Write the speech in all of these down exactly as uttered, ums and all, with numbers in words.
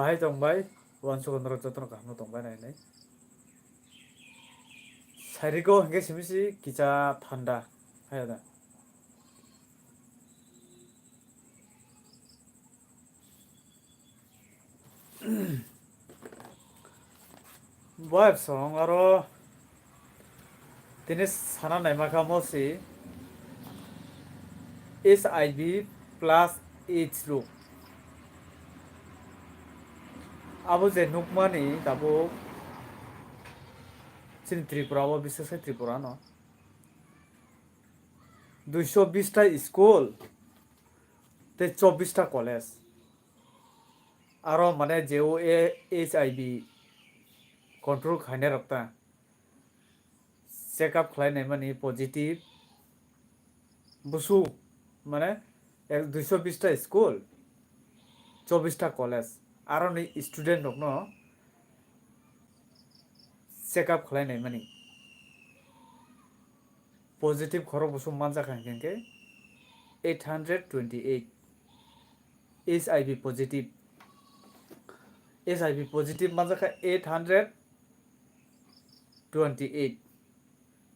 Bahai tong bai, uansukha norok jotono kaham no tong bai nai nai. Sairiko hingke simi si kisa thanda, haya da. Bo song aro tini sana naima kha mo si H I V plus AIDS rok. Abo je nukmani tabuk chini Tripura o, bises khe Tripura no duiso bish ta school tei chobbish ta college. Aro mane je o H I V control khainai rok ta check up khlai naimani positive busu mane ek duiso bish ta school, chobbish ta college, aroni student rokno check up khlai naimani positive khorok busu manjakha hinkhe eight hundred twenty eight. H I V positive, H I V positive manjakha eight hundred twenty eight.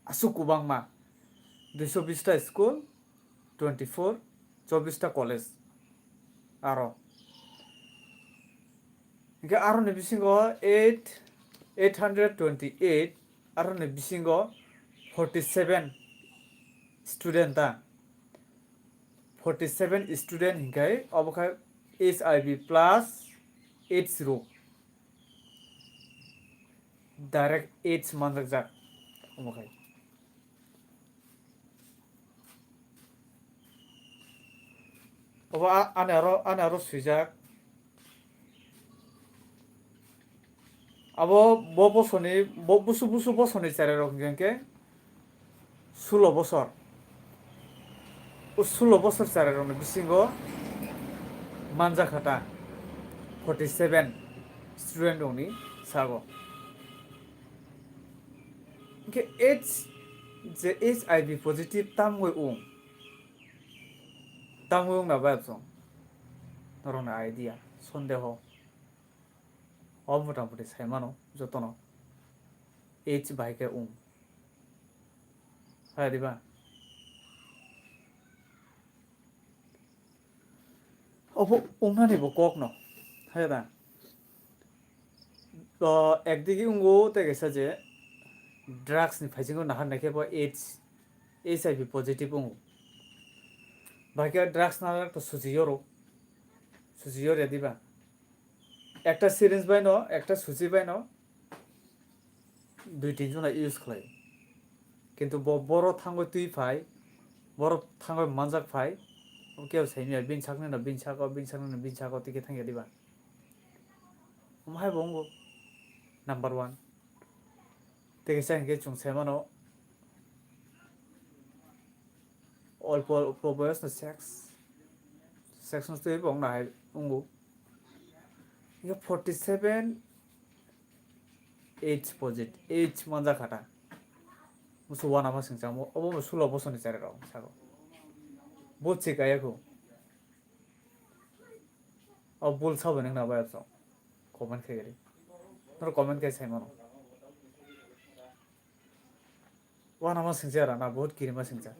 Aswk kwbangma, duiso bish ta school, twenty four, chobbish ta college. Aro hinkhe aroni bisingo eight, eight hundred twenty eight, aroni bisingo forty seven student ta. Forty seven student hinkhe obo khe H I V plus AIDS rok, direct AIDS manjakjak omo khai. Obo a-, ani aro, ani aro swijak. Abo bo bosoni, bo busu busu bosoni cherai rok hinkhe sulo bosor. O sulo bosor cherai rokni bisingo manjakha ta forty seven student rokni sago. Hinkhe AIDS je H I V positive tamwi wng, tamwi wngna bayapsong norokni idea, sondeho. O mota moti sai mano jotono AIDS bai khe wng. Hai diba? Obo wngnani bo kok no. Hai da. O, ekdigi wngo tei kaisa je drugs ni phaisingo nahar naikhe bo AIDS, H I V positive wngo. Bai khe drugs nahar to suji yoro. Suji yorya diba? Ekta syringe bai no, ekta suji bai no dui tin jona use khlai. Kintu bo boro thangwi twi phai, boro thangwi manjak phai, kebo saimya bini sakni no bini sako, bini sakni no bini sako, tike thangya diba? Omo hai bo wngo number one. Tei kaisa hinkhe chwng sai mano, olpo olpo boyos no sex, sex no twiwi bo wngna hai wngo. Hinkhe forty seven AIDS positive, AIDS manjak kha ta. Musu uanama singcha, obo bo sulo bosoni cherai rok sako. Bo chikaya kho. O bul sabo nang na bayapsong. Comment khai gari. Nor comment khai sai mano. Uanama singcha ra na, bahut kirima singcha.